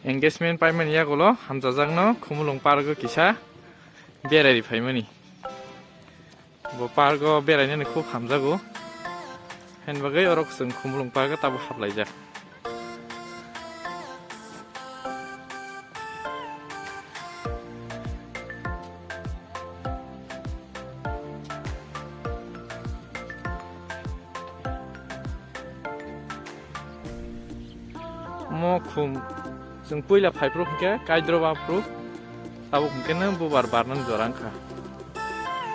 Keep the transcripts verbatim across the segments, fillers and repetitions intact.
Engagement paimani yagulo hamjajakno Khumulwng park o kisa berai ri phaimani. Bo park o berainani khub hamjago. Haini bagwi oro chwng Khumulwng park o tabuk haplaijak. Omo khum chwng puila phaiphuru hinkhe Kaidroba phuru, tabuk hinkhe no bubar barnani jora wngkha.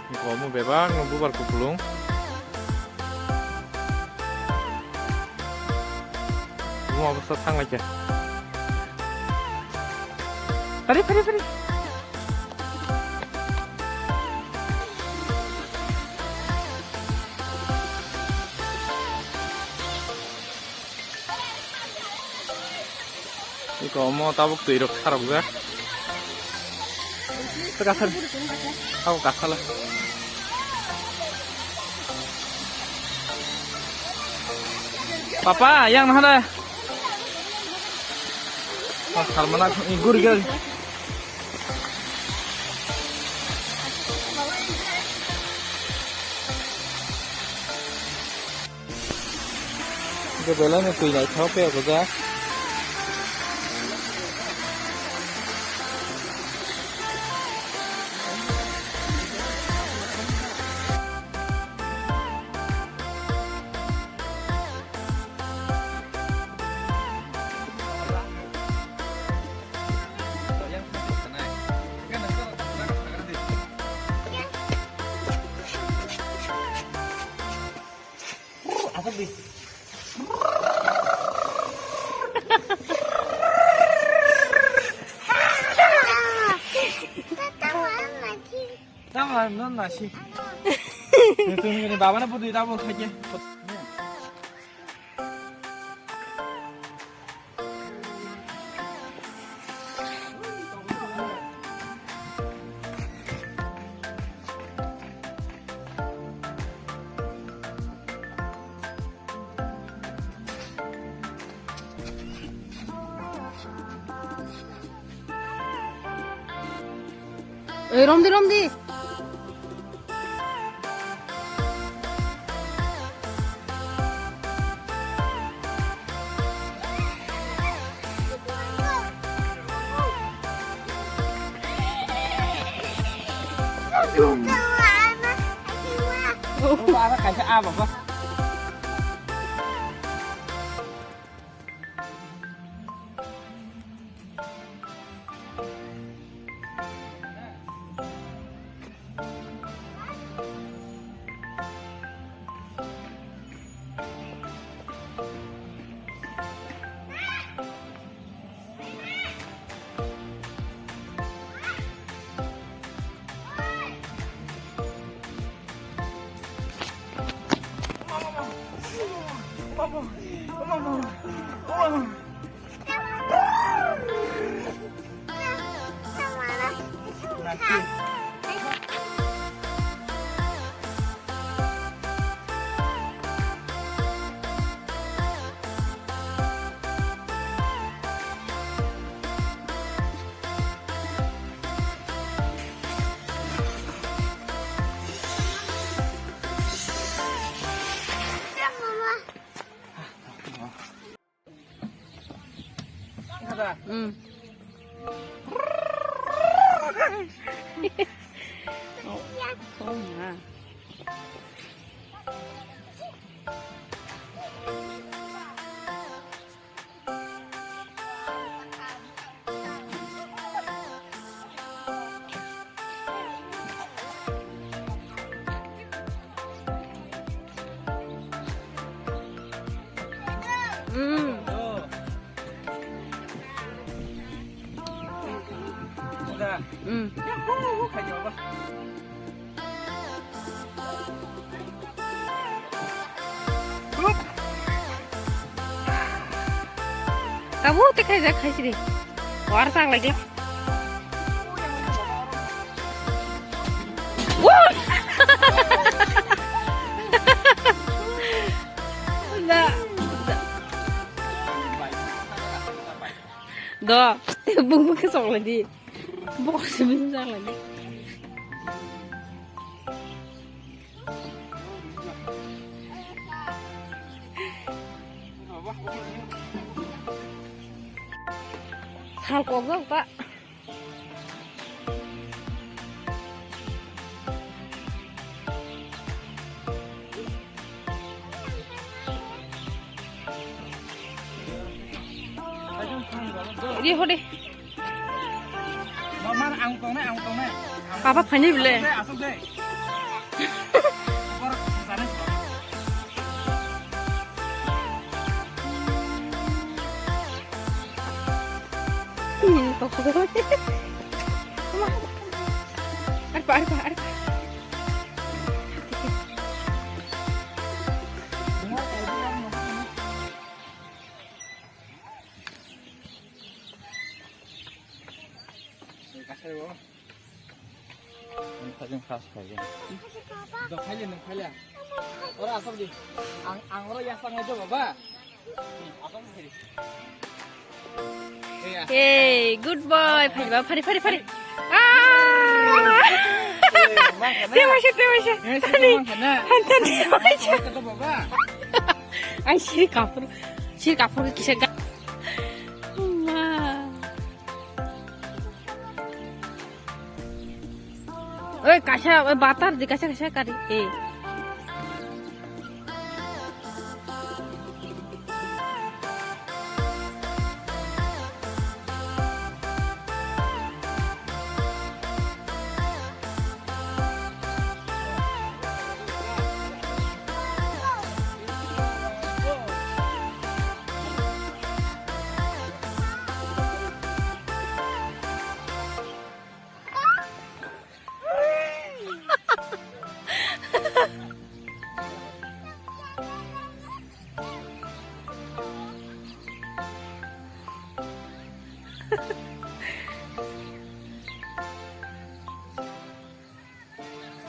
Hinkhe omo bebak no bubar kupulung. Omo obostha thanglaikha. Phari, phari, phari. Iko omo tabuk twi rok kharokjak. Kathal. Tabuk kathal. Papa, yang mana? Oh, salmana, ini gurigel. Belai no twi naithok khe gojak. Tama non nasi. Nutuni baba na putri tamo khaje. Oi, romdi, romdi. Aro kaisa a baba. Mm. Oh, oh, ma. Mm. Mm. Abo te khai jak khai sidi. War sang lagi. Da. Do, te bung bung ke sok lagi. Bok se bung sok lagi. Sal kok jok ta. Di hode. Mama, ang tongnai, ang tongnai. Papa phani bile. Asok deh, asok deh. Hmm, toksa. Arpa, arpa, arpa. Kasai bo. Ang sajeng khas khaijeng. Do khaile nang khaile. Ora asok di. Ang, ang ora yasang aja baba. Asok di. Hey, good boy. Phai ba, phari, phari, phari. Ah! Tewaisa, tewaisa. Tani, tani, tewaisa. Baba. Ai, siri kapur, siri kapur kisa ga. Ma. Oi, kaisa, oi, batar di, kaisa, kaisa kari. Eh.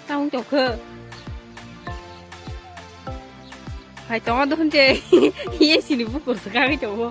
Tamo tongkhe. Hai tongo dohon je. Iye sini bukur swkagwi tongo.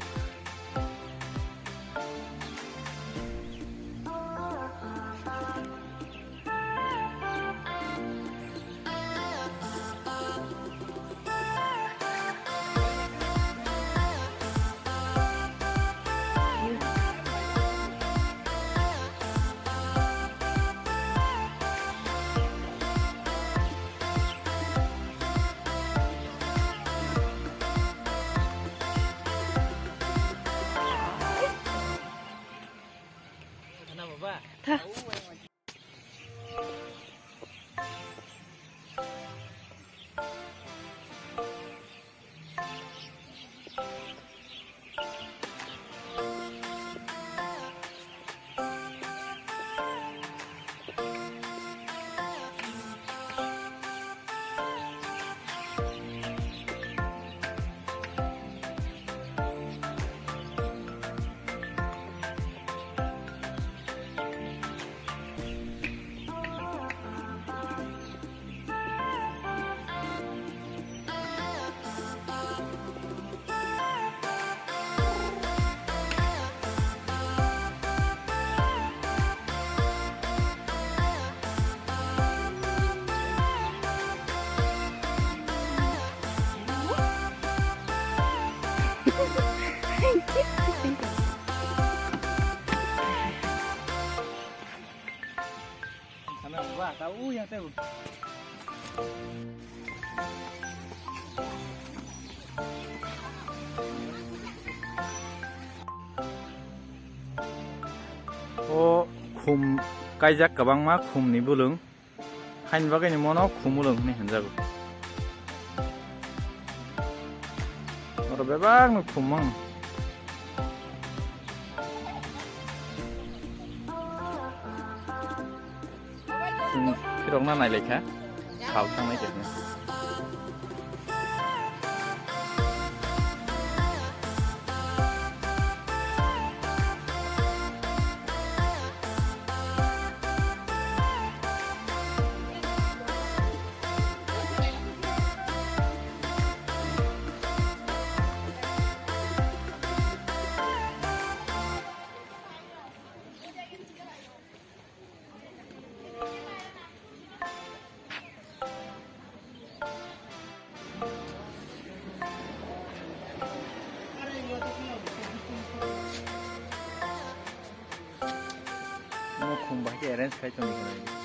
Tha. O khum kaijak kwbangma khumni bwlwng. Haini bagwi ni mono khumulwng hinwi hinjago. Oro bebak no khum mang. Chwng phirokna nailaikha, sal thangnai khe hwnwi. Bahai khe arrange khai tongwi.